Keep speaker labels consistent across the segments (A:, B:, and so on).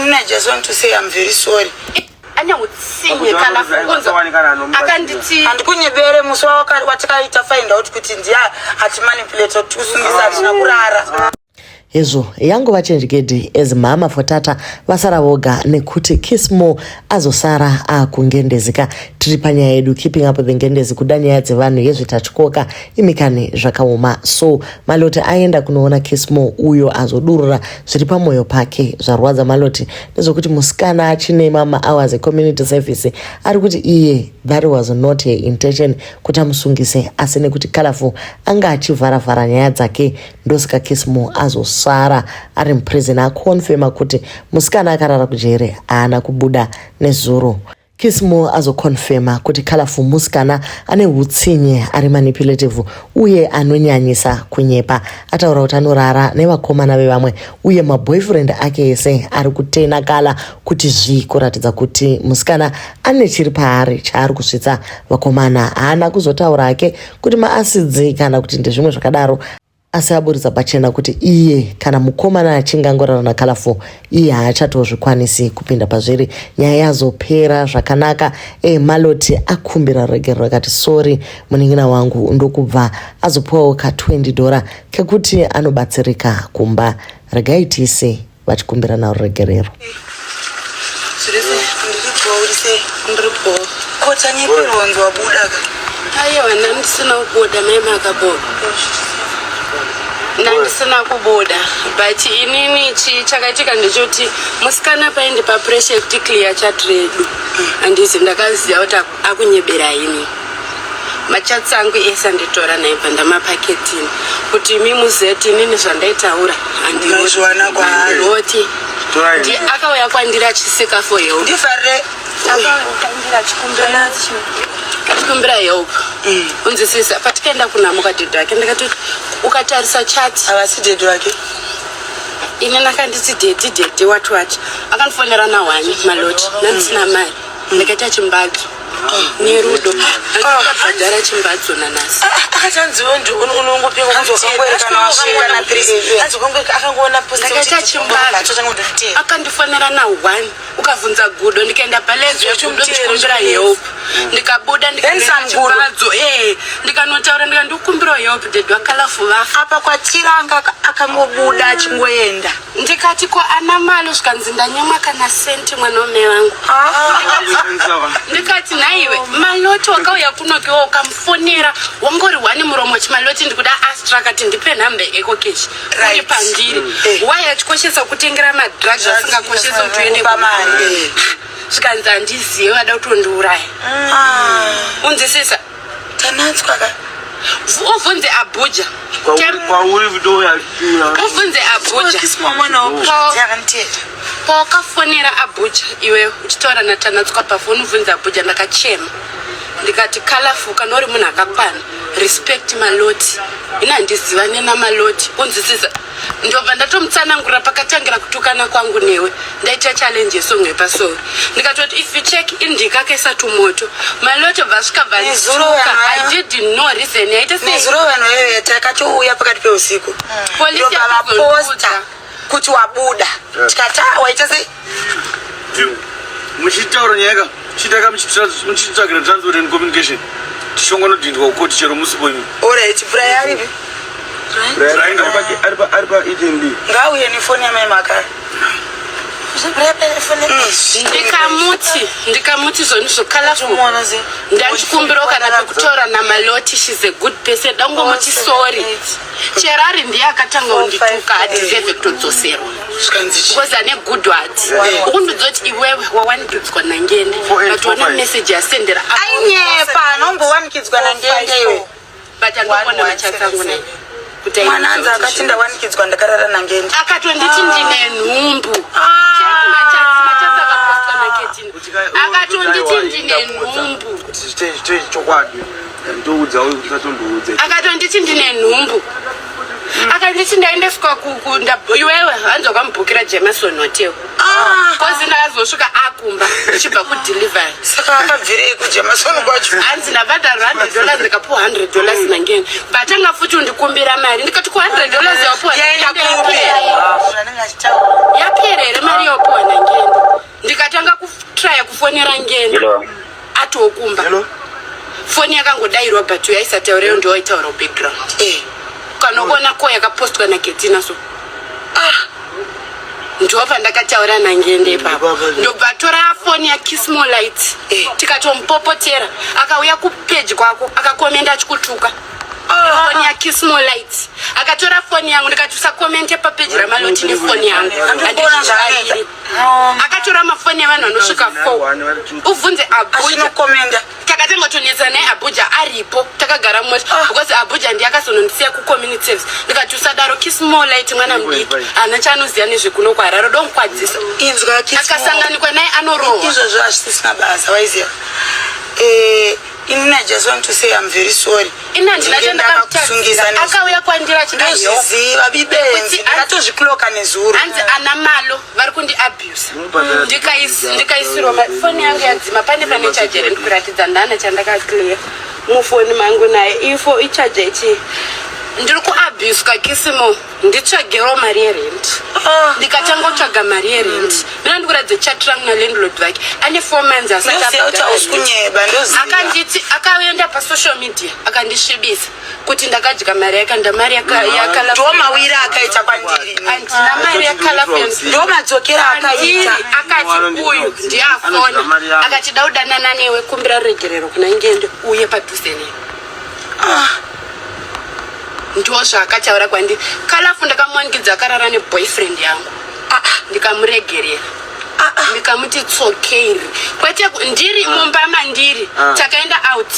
A: Inini I just want to say I'm very sorry.
B: Ane utsinye kana kunzwa akanditi
A: Handikunyebere musi watakaita find out kuti ndiye atimanipulate kuti tikusungisa, hatina kurara.
C: Hezvo, yangova chenjegedhi as mama fotata vasara voga nekuti Kismo azosara akungendezika. Tiri panyaya yedu, keeping up the ngendezi, kuda nyaya dzevanhu yezvetatyoka imikani zvakaoma. So Maloti aenda kunoona Kismo, uyo azodurura zviri pamwoyo pake. Zvarwadza Maloti nezvekuti musikana achine mama hours ecommunity service. Ari kuti iye that was not her intention kuti amusungise, asi nekuti Colorful anga achivharavhara nyaya dzake, ndosaka Kismo azosara ari muprison. Aconfirma kuti musikana akarara kujere, haana kubuda nezuro. Kismo azoconfirma kuti Colorful musikana ane utsinye, ari manipulative uye anonyanyisa kunyepa. Ataura kuti anorara nevakomana vevamwe uye maboyfriend ake ese ari kutena kala kuti zvi kuratidza kuti musikana ane chiri paari chaari kusvitsa vakomana. Haana kuzotaura hake kuti maacids kana kuti ndezvimwe zvakadaro, asi aburitsa pachena kuti iye kana mukomana achinge angorara naColorful, iye haachatozvikwanisi kupinda pazviri. Nyaya yazopera zvakanaka. Maloti akumbira ruregerero, akati, "Sorry munin'ina wangu," ndokubva azopiwawo ka20 dollar kekuti anobatsirika kumba. Regai tise vachikumbirana ruregerero.
A: Ndiri bho, uri sei?
B: Ndiri bho.
A: Ko tanyeperwanzi wabuda ka?
B: Aiwa, ndandisina kubuda, mai makabuda, ndandisina kubuda. But inini chakaitika ndechekuti musikana paende papressure yekuti clear chat redu, handizi ndakaziva kuti akunyebera ini. Machats angu ese anditora naibva ndamapaketini kuti imi muzive kuti inini zvandaitaura.
A: Unozviwana kwaari.
B: Handiroti akauya kwandiri achiseka for help.
A: Ndifarire.
B: Akauya kwandiri achikumbira help, unzwisisa? Patikaenda kunhamo kadhedho ake, ndakatoti ukatarisa chat.
A: Havasi dhedhi wake.
B: Ini ndakanditi daddy, daddy, what what. Akandifonera na1 Maloti, nandisina mari, ndikaita chimbadzo nerudo, andikabhadhara chimbadzo nanhasi.
D: Akatanziwo unongopenga. Akangoona.
B: Ndakaita chimbadzo, akandifonera na1. Ukabvunza Gudo, ndikaenda paledzo yeGudo ndichikumbira help, ndikabuda.
A: Handsome Gudo.
B: Ndikachimbadzo e ndikanotaura, ndikandikumbira help, daddy waColorful vafa.
A: Apa kwatiranga akangobuda achingoenda.
B: Ndikati, "Ko ana Malo?" Zvikanzi, "Ndanyamwa kana senti, mwana wamai vangu." Ndikati, "Nhaiwe Maloti, wakauya kunokiwa ukamufonera, wangori wani muromo chiMaloti, ndikuda Astra." Akati, "Ndipe nhamba yeEcoCash." Uri pandiri. Wai achikoshesa kutengera madrugs, asingakoshesa kuti uende
A: Kupa mari.
B: Zvikanzi, "Handizive, vada kutondiuraya." Unzwisisa?
A: Tanatswa ka.
B: Ubvunze Abuja.
E: Kwauri video.
B: Ubvunze Abuja.
D: Kisima mwana wakuakanteta.
B: Pawakafonera Abuja iwe uchitaura naTanatswa pafoni, ubvunze Abuja, ndakachema ndikati, "Colorful, kana uri munhu akakwana, respect Maloti. Ini handizivane naMaloti." Unzwisisa? Ndobva ndatomutsanangurira pakatangira kutukana kwangu newe. Ndaita challenge yesong yepasoro, ndikatoti, "If you check, indikakaisa tumoto." Maloti bva svika bva
A: Nezuro
B: ndituka.
A: vanhu
B: I didn't know reason yaita sei.
A: Nezuro vanhu vaive takatouya pakati peusiku,
B: Polisi
A: ndobva vaposta
B: yakazondiudza.
A: kuti wabuda, tikati, "Ah, waita sei?"
E: Muchitaura nyaya ka, chitaka muchitsvagira transport and communication, tichongonodhindwa kukoti chero musipo imi.
A: Alright, Brian aripi?
E: Ari paETNB.
A: Ngauye nefoni yamai Makara.
B: Ndikamuti zvonizvo, Colorful, ndachikumbirawo kana pekutaura naMaloti. She's a good person, dangomuti sorry. Chero ari ndiye akatanga kundituka, adeserve kutodzoserwa because ane good heart. Ukundidzoti iwewe wawanikidzwa naNgende, but wana message yasendera.
A: Ainyepa, anombowanikidzwa naNgende iwe?
B: But andikuona machats angu naye kuti
A: Mwana anzi
B: aiudza
A: akati
B: kuti
A: ndawanikidzwa, ndakarara naNgende.
B: Akatonditi ndine nhumbu. Check machats, machats akapostwa naKetini. Akatonditi ndine nhumbu.
E: Kuti zvite chokwadi, ndoudza uyu kuti satondoudza.
B: Akatonditi ndine nhumbu, akanditi ndaendeswa iwewe hanzi wakamubhukira Jameson Hotel, 'cause ndakazosvika akumba ndichibva kudelivery.
A: Saka akabvirei kuJameson kwacho?
B: Hanzi ndabhadhara $100, ndikapuwa $100 nangeni, but anga futi undikumbira mari. Ndikati, "Ku $100 yawapuwa
A: Yaenda kupi?
B: Yapera here mari yawapuwa nangeni?" Ndakatanga kutraya kufonera Ngende atokumba. Foni yakangodairwa but yaisataureyo, ndo waitaura background. Kana ukuona ko yakapostwa naKetina, so ndo pandakataura naNgende ipapo, ndobva tora foni yaKismolite. Tikatomupopotera, akauya kupeji kwako akakomenda achikutuka. Foni yaKismolite, akatora foni yangu, ndikati usakomente papeji raMaloti nefoni yangu.
A: Andikuona zvaakaita.
B: Akatora mafoni evanhu vanosvika 4, ubvunze Abuja.
A: Achinokomenda.
B: Takatangotonetsa naye Abuja aripo, takagara mumota, because Abuja ndiye akazonondisiya kucommunity service. Ndikati usadaro Kismolite, mwana mudiki haana chaanoziva nezvekuno kuHarare, domukwadzisa.
A: Inzwa Kismo.
B: Akasanganikwa naye anorohwa.
A: Izvozvo hazvisisina basa, waiziva. Inini I just want to say I'm very sorry.
B: Ina handina
A: Ndinge ndakakusungisa
B: chandakamutarisa.
A: nezuro.
B: Akauya kwandiri achida help.
A: Ndozviziva, bibenzi. Ndakatozvikloka nezuro.
B: Hanzi ana Malo vari kundiabuse. Ndikaisirwa foni yangu yadzima. Pane charger, ndikuratidza ndana chandakaclear mufoni mangu naye ifo icharger ichi. Ndiri kuabuswa, Kisimo, nditsvagewo mari yerent. Ndikatanga kutsvaga mari yerent, mina ndikuratidza chat rangu nalandlord vake, ane 4 months asati
A: Ndoziva kuti
B: abhadhara
A: hausi
B: rent.
A: kunyeba, ndoziva.
B: Akanditi akaenda pasocial media akandisvibisa kuti ndakadya mari yakanda mari yakala.
A: Ndo mawiri akaita kwandiri.
B: Handina mari yakalafens.
A: Ndo madzokero akaita.
B: Akati uyu ndiafona, akati da kudanana newe, kumbira ruregerero kuna Ngende uye padhuze newe. Ndo zvaakataura kwandiri. Kalafu ndakamuwanikidza akarara neboyfriend yangu. Ndikamuregerera, ndikamuti tsokeri kwete ndiri mumba mandiri. Takaenda out,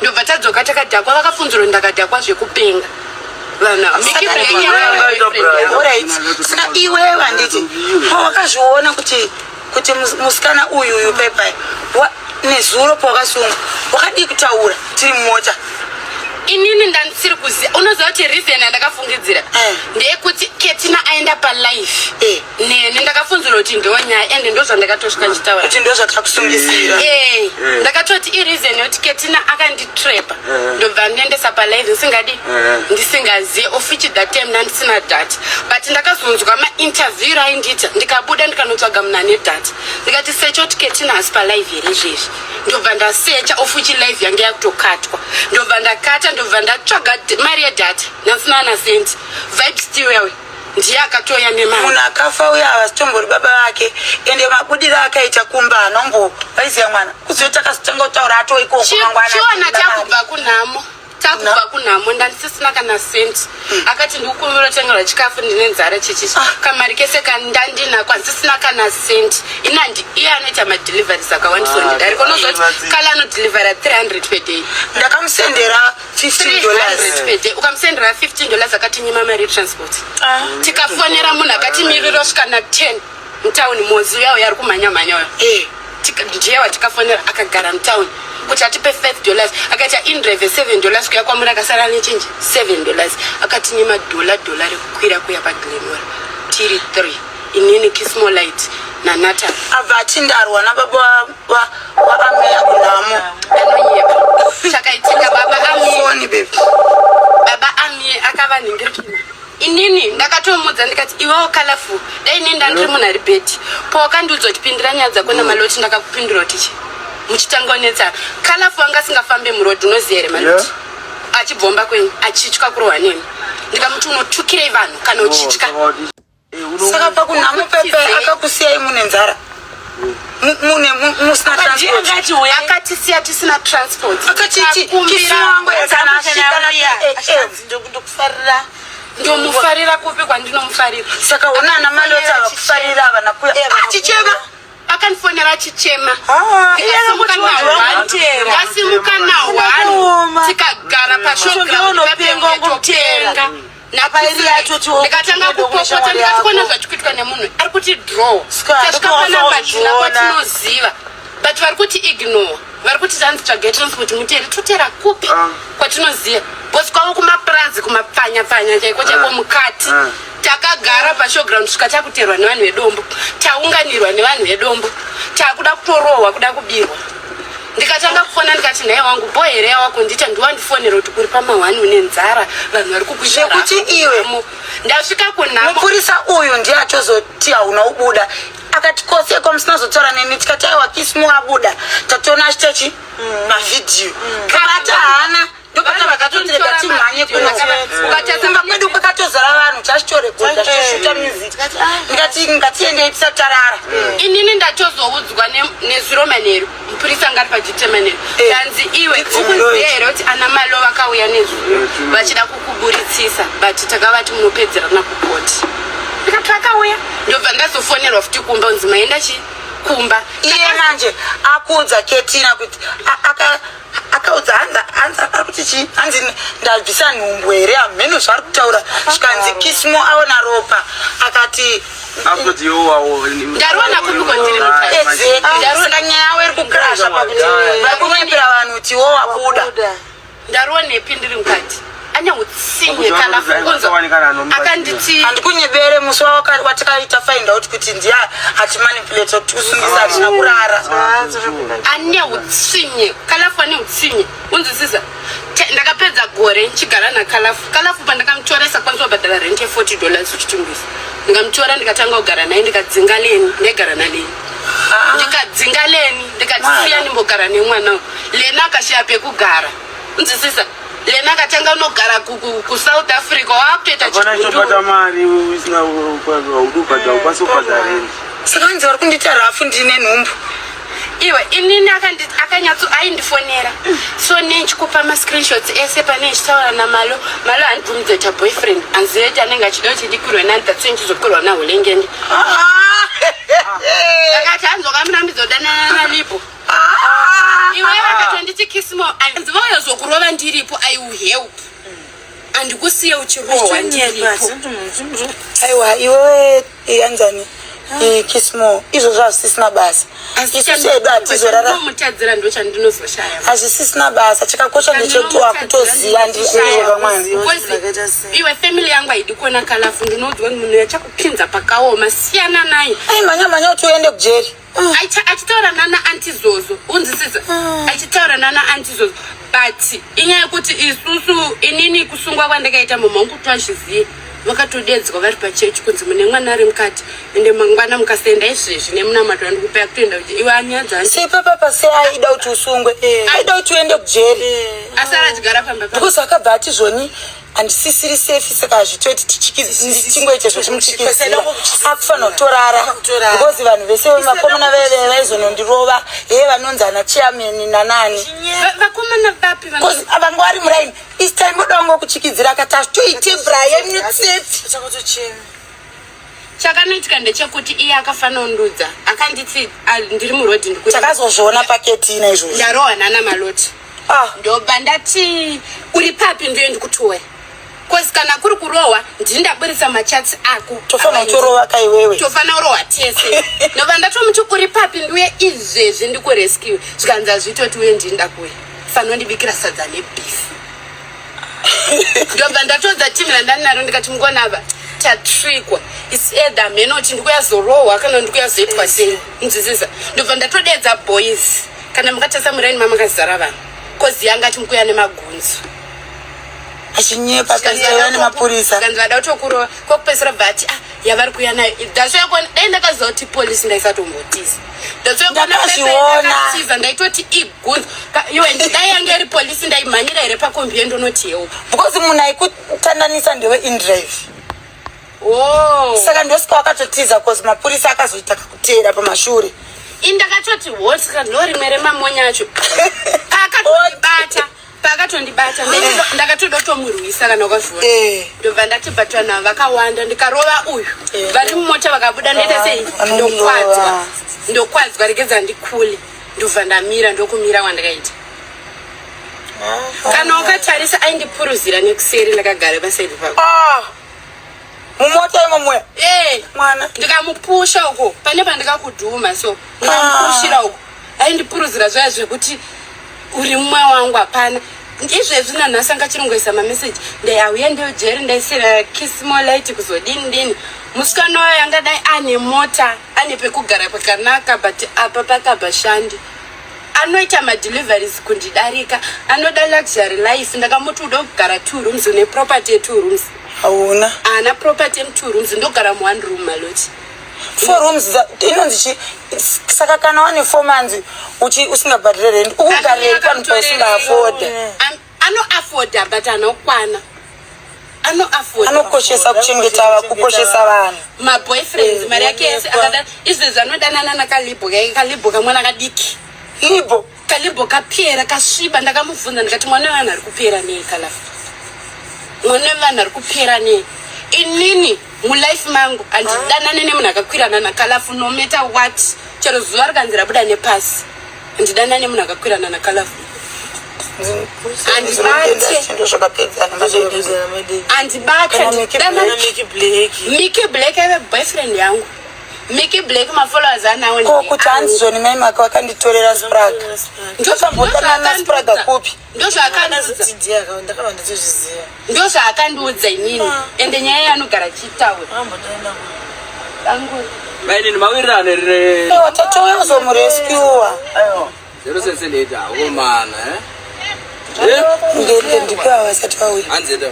B: ndobva tadzoka takadhakwa, vakafunzura kuti ndakadhakwa zvekupenga. Vanhu ava, Mickey Black yakava boyfriend yangu.
A: Alright, saka iwewe handiti pawakazviona kuti musikana uyu uyu pepai nezuro pawakasungwa, wakadii kutaura tiri mumota?
B: Inini ndandisiri kuziva. Unoziva kuti reason yandakafungidzira ndeyekuti Ketina aenda palive neni, ndakafunzira kuti ndo nyaya, ende ndo zvandakatosvika ndichitaura.
A: Kuti ndo zvakakusungisira.
B: Ndakatoti ireason yekuti Ketina akanditrepa, ndobva ndiendesa palive ndisingadi, ndisingazive, of which that time ndandisina data, but ndakazonzwa mainterview aindiita, ndikabuda ndikanotsvaga munhu ane data, ndikati secha kuti Ketina hasi palive here izvezvi. Ndobva ndasecha, of which live yange yakutokatwa. Ndobva ndakata, ndobva ndatsvaga mari yedata, ndasina na cent. Vibe Stillwell ndiye akatoya nemari.
A: Munhu akafa uyo havasitombori baba vake, ende mabudiro akaita kumba hanombo vaiziva mwana kuziva. Takazotanga kutaura ato ikoko mangwana.
B: Chiona, takubva kunhamo, takubva kunhamo, ndandisisina kana senti. Akati ndikukumbira kutengerwa chikafu, ndine nzara, chichichi kamari kese kandandinako, handisisina kana senti. Inandi iye anoita madeliveries akawandisa, ndidarika unozoti kala anodelivera 300 per day.
A: Ndakamusendera 15 dollars.
B: 300 per day. Ukamusendera $15, akatinyima mari yetransport. Tikafonera munhu akatimirira svika na10 mutauni, mozi uya uya ari kumhanya-mhanya uyo. Ndiye watikafonera, akagara mutauni kuti atipe $5, akaita indrive $7 kuya kwamuri, akasara nechinji $7. Akatinyima dhola dhola rekukwira kuya paGlenora tiri 3, inini, Kismolite naNatan.
A: Abva achindarwa nababa waAmeya kunhamo.
B: Anonyepa. Chakaitika, baba Amie,
A: Foni, baby.
B: Baba Amie akavanhingirikina. Inini ndakatomudza ndikati iwewo Kalafu, dai inini ndandiri munhu ari bad, pawakandiudza kuti pindira nyaya dzako naMaloti, ndakakupindura kuti chi muchitanga unetsana. Kalafu anga asingafambe murodhi, unoziva here Maloti achibvomba kwenyu achitya kurohwa nemi? Ndikamuti unotukirei vanhu kana uchitya?
A: Saka pakunhamo pepe akakusiyai mune nzara, mune musina transport.
D: Akati uya.
B: Akatisiya tisina transport.
A: Akatiti
B: Tikakumbira-
A: kisi wangu kana asvika na 2 am.
D: Ndokufarira.
B: Ndomufarira kupi kwandinomufarira?
A: Saka una ana Maloti avakufarira, havana kuya achichema.
B: Akandifonera achichema.
A: Ah,
B: Ndikasimuka
D: iye anongoti
B: na1, ndasimuka na1,
D: Akaoma.
B: tikagara
D: Mushonga unopenga, ungomutera. Apa iri yatoti wo-
B: Ndikatanga
D: kuenda
B: kupopota,
D: kuneshamwari
B: ndikati
D: yako.
B: kona zvachikuitwa nemunhu ari kuti draw.
D: Ska,
B: Tasvika
D: ndokwawafa
B: panapa tina
D: kuzviona.
B: kwatinoziva, but vari kuti ignore, vari kuti tanzi tsvagai transport mutere. Totera kupi kwatinoziva? Because kwavo kumapurazi, kumapfanya-pfanya chaiko chaiko mukati. Takagara pashowground svika takuterwa nevanhu vedombo, taunganirwa nevanhu vedombo, takuda kutorohwa, kuda kubirwa. Ndikatanga kufona, ndikati nhai wangu, bo here yawakundiita? Ndiwandifonera kuti uri pamahwani, une nzara, vanhu vari kukuita
A: Zvekuti
B: rafu
A: iwe-
B: kunhamo. Ndasvika kunhamo.
A: Mupurisa uyu ndiye atozoti hauna ubuda. Akati koseko musina zotaura neni. Tikati aiwa, Kismo abuda, tatoona achitechi mavhidhiyo. Kabata hana, ndopata vakatotirega timhanye kuno. Kumba kwedu kwakatozara vanhu, chachitorekodha, chitoshuta music. Ndikati ngatiendei tisati tarara.
B: Inini ndatozoudzwa nezuro manheru, mupurisa anga ari paduty manheru. Tanzi iwe, ukuziva here kuti ana Malo vakauya nezuro vachida kukuburitsisa, but takavati munopedzerana kukoti. Ndikati vakauya? Ndobva ndazofonerwa futi kumba unzi maenda chi kumba.
A: Iye manje akuudza Ketina kuti akaudza hanzi ari kuti chii, hanzi ndabvisa nhumbu here, hamheno zvaari kutaura. Zvikanzi Kismo aona ropa akati
B: Ndariona kupiko ndiri mukati?
A: Exactly. Saka nyaya yavo iri kukrasha pakuti vari kunyepera vanhu kuti wo wabuda.
B: Ndarionepi ndiri mukati? Ane utsinye kana kunzwa akanditi
A: Handikunyebere, musi watakaita find out kuti ndiye achimanipulate kuti kusungisa, hatina kurara.
B: Ane utsinye Kalafu, ane utsinye, unzwisisa. Ndakapedza gore ndichigara naKalafu. Kalafu pandakamutoresa kwanisa kubhadhara rent ye$40 kuChitungwiza. Ndikamutora, ndikatanga kugara naye, ndikadzinga Leni. Ndaigara naLeni, ndikadzinga Leni, ndikati siya ndimbogara nemwana uyu. Leni akashaya pekugara, unzwisisa. Leni akatanga unogara kuSouth Africa, waakutoita
E: Hapana
B: chigunduru.
E: chobata mari usina haudi kubhadhara, ukwanisi kubhadhara rent.
A: Saka hanzi vari kundiita rafu, ndine nhumbu.
B: Iwe, inini akanyatso aindifonera so nenchikupa mascreenshots ese pane ndichitaura naMalo. Malo handibvumidze kuita boyfriend, hanzive kuti anenge achida kuti ndikwirwe nani, that's ndichizokwirwa nahulengende. Akati hanzi wakamurambidza kudanana nalipo iwe. Akatonditi, "Kismo, hanzi vauyazokurova ndiripo, I will help, handikusiye uchirohwa ndiripo."
A: Aiwa iwewe, yanzani Kismo, izvozvo hazvisisina basa. Isusu edu hatizorara.
B: Mutadzira ndo chandinozoshaya.
A: Hazvisisina basa, chakakosha ndechekuti wakutoziva ndizvo
B: Because iwe, family yangu haidi kuona Kalafu. Ndinoudzwa kuti munhu yachakupinza pakaoma, siyana naye.
A: Ai, mhanya mhanya kuti uende kujeri.
B: Achitaura nana antizozo, unzwisisa, achitaura nana antizozo, but inyaya yekuti isusu, inini kusungwa kwandakaita, mama wangu twazvizive, vakatodedzwa vari pachechi kunzi mune mwana ari mukati, ende mangwana mukasaenda izvezvi nemunamato wandikupa kutoenda kuti iwe anyadza.
A: Sepapapa se aida kuti usungwe, aida kuti uende kujeri.
B: Asara achigara pamba pa
A: Because akabva ati zvoni handisisiri safe, saka hazvitoti tichingoite zvochimuchikidzira, akufanira kutorara because vanhu vese vakomana veve vaizonondirova heye, vanonzi ana chairman nanani.
B: Vakomana vapi?
A: Because vanga vari muraini, isi taingoda ngo kuchikidzira, akati hazvitoite Brian safe.
B: Chakanoitika ndechekuti iye akafanira kundudza, akanditi, ah, ndiri murodhi ndikuti
A: Takazozviona paketina izvozvo.
B: Ndarohwa nana Maloti.
A: Ah.
B: Ndobva ndati uri papi, ndiye ndikutoya, cause kana kuri kurohwa ndini ndaburitsa machats ako.
A: Tofanira kutorova kaiwewe.
B: Tofanira kurohwa tese. Ndobva ndatomuti uri papi, ndiuye izvezvi ndikurescue. Zvikanzi hazvitoti uye, ndini ndakuya, fanira ndibikira sadza nebeef. Ndobva ndatodza timu randani naro, ndikati mukonava tatrikwa, its either mheno kuti ndikuyazorohwa kana ndikuyazoitwa sei, nzwisisa. Ndobva ndatodedza boys. Kana mukatarisa muraini mamakazara vanhu, cause yanga ati mukuya nemagunzu.
A: Achinyepa, kanzaiva nemapurisa.
B: Kanzi vada kutokurova kwekupedzisira, bva ati, ah, yavari kuya nayo. That's why dai ndakaziva kuti polisi ndaisatombotisa.
A: Ndakazviona.
B: Ndakatiza, ndaitoti igunzu. Iwe, dai yange iri polisi ndaimhanyira here pakombi yendonoti help?
A: Because munhu aikutandanisa ndewe inDrive.
B: Oh.
A: Saka ndosika wakatotiza, cause mapurisa akazoita kakutera pamashure.
B: Ini ndakatoti hosika ndo rimwe remamonya acho. Paakatondibata ndakatoda kutomurwisa, kana ukazviona. Ndobva ndati batwa navo vakawanda, ndikarova uyu. Vari mumota vakabuda, ndoita sei?
A: Vanondirova.
B: Ndokwadzwa, ndokwadzwa, regedza ndikule. Ndobva ndamira, ndokumira kwandakaita. Kana ukatarisa, aindipuruzira nekuseri ndakagara pasaidi pako.
A: Ah, mumota imomuya?
B: Eh.
A: Mwana.
B: Ndikamupusha uko pane pandikakudhuma, so ndikamupushira uko, aindipuruzira zvaya zvekuti uri mumwe wangu hapana. Izvezvi nanhasi angachirongoisa mameseji, ndaiauya ndejeri, ndaisira Kismo light kuzodini dini. Musikana wayo angadai ane mota, ane pekugara pakanaka, but apa pakabva shandi anoita madeliveries kundidarika, anoda luxury life. Ndakamuti uda kugara two rooms, une property yetwo rooms?
A: Hauna.
B: Ana property yemu2 rooms, ndogara mu1 room, Maloti.
A: Four rooms inonzi chi? Saka kana wane 4 months usingabhadhire rent, ukugarei panhu pausingaafodha?
B: Anoafodha, but anokwana, anoafodha.
A: Anokoshesa kuchengeta, kukoshesa vanhu.
B: Maboyfriends, mari yake yese akada izvezvi anodanana nakalibho kake, kalibho kamwana kadiki.
A: Libho.
B: Kalibho kapera, kasviba. Ndakamubvunza ndikati, "Mwana wevanhu ari kupera nei? Kalafu, mwana wevanhu ari kupera nei?" Inini mulife mangu handidanane nemunhu akakwirana nakalafu, no matter what. Chero zuva rikanzi rabuda nepasi, handidanane nemunhu akakwirana nakalafu. Handibate.
A: Ndo zvakapedzana madede.
B: Handibate.
A: Kana Mickey.
B: Mickey Black aive boyfriend yangu. Mickey Black, mafollowers anawo.
A: Ko kuti hanzizoni mai maka vakanditorera Sprag, ndozvambodanana Spraga kupi?
B: Ndozvaakandiudza.
D: Ndakava ndachizviziva.
B: Ndozvaakandiudza inini, ende nyaya yaanogara achitaura angu.
F: Mainini, mawirirano rine.
A: Ewa, tatouya kuzomurescuwa.
F: 078 akomana.
A: Ngende ndipe ava vasati vauya.
F: Hanzeta.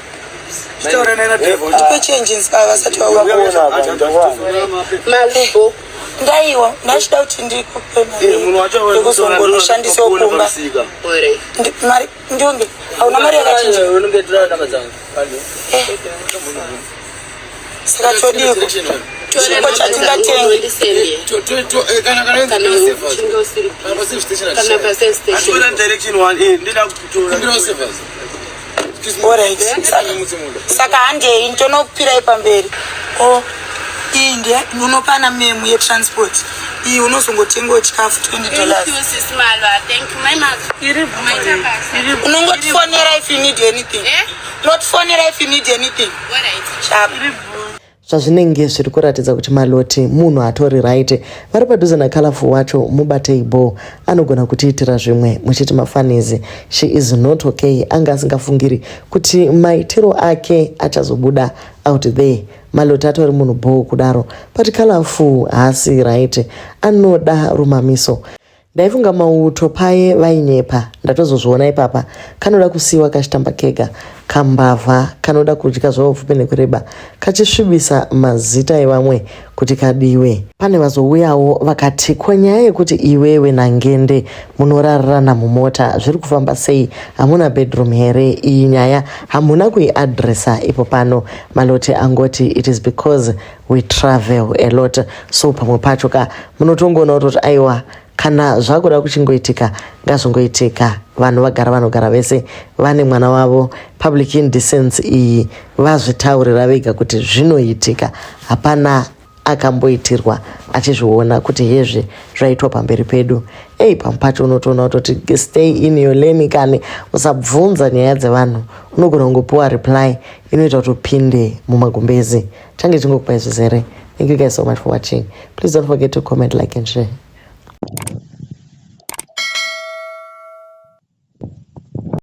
A: Ndipe changes ava vasati vauya.
B: Malibo.
A: Ndaiwa ndachida kuti ndikupe mari yekuzongonoshandisawo kumba.
B: Ore.
A: Mari ndionge, hauna mari yakachinja? Eh. Saka todiko chipo chatingatenge?
B: Kana uchinge usiri busy. Kana pasafe station.
E: Direction one, ndida kutora.
A: Alright, saka handei, ntonokupirai pamberi. O, iyi ndiye unopana memu yetransport iyi, unozongotengawo chikafu, $20.
B: Thank you, Sis Malwa. Thank you, my mother. Maita basa.
A: Unongotifonera if you need anything.
B: Eh?
A: Unotifonera if you need anything.
B: Alright.
A: Sharp.
C: Zvazvinenge zviri kuratidza kuti Maloti munhu atori right. Vari padhuze naColourful wacho, mubatei bo, anogona kutiitira zvimwe muchiti mafanizi. She is not okay. Anga asingafungiri kuti maitiro ake achazobuda out there. Maloti atori munhu bho kudaro, but Colourful haasi right, anoda rumamiso. Ndaifunga mauto paye vainyepa, ndatozozviona ipapa. Kanoda kusiyiwa kachitamba kega, kambavha kanoda kudya zvavo pfupi nekureba, kachisvibisa mazita evamwe kuti kadiwe. Pane vazouyawo vakati, "Ko nyaya yekuti iwewe naNgende munorarana mumota zviri kufamba sei? Hamuna bedroom here? Iyi nyaya hamuna kuiadresa ipo pano." Maloti angoti, "It is because we travel a lot." So pamwe pacho ka munotongoona kutoti aiwa, kana zvakuda kuchingoitika, ngazvingoitika. Vanhu vagara, vanogara vese, vane mwana wavo. Public indecency iyi vazvitaurira vega kuti zvinoitika. Hapana akamboitirwa achizviona kuti hezve zvaitwa pamberi pedu. Ei, pamwe pacho unotoona kutoti stay in your lane kani, usabvunza nyaya dzevanhu. Unogona kungopiwa reply inoita kuti upinde mumagumbezi. Change chingokupa izvizere. Thank you guys so much for watching. Please don't forget to comment, like and share.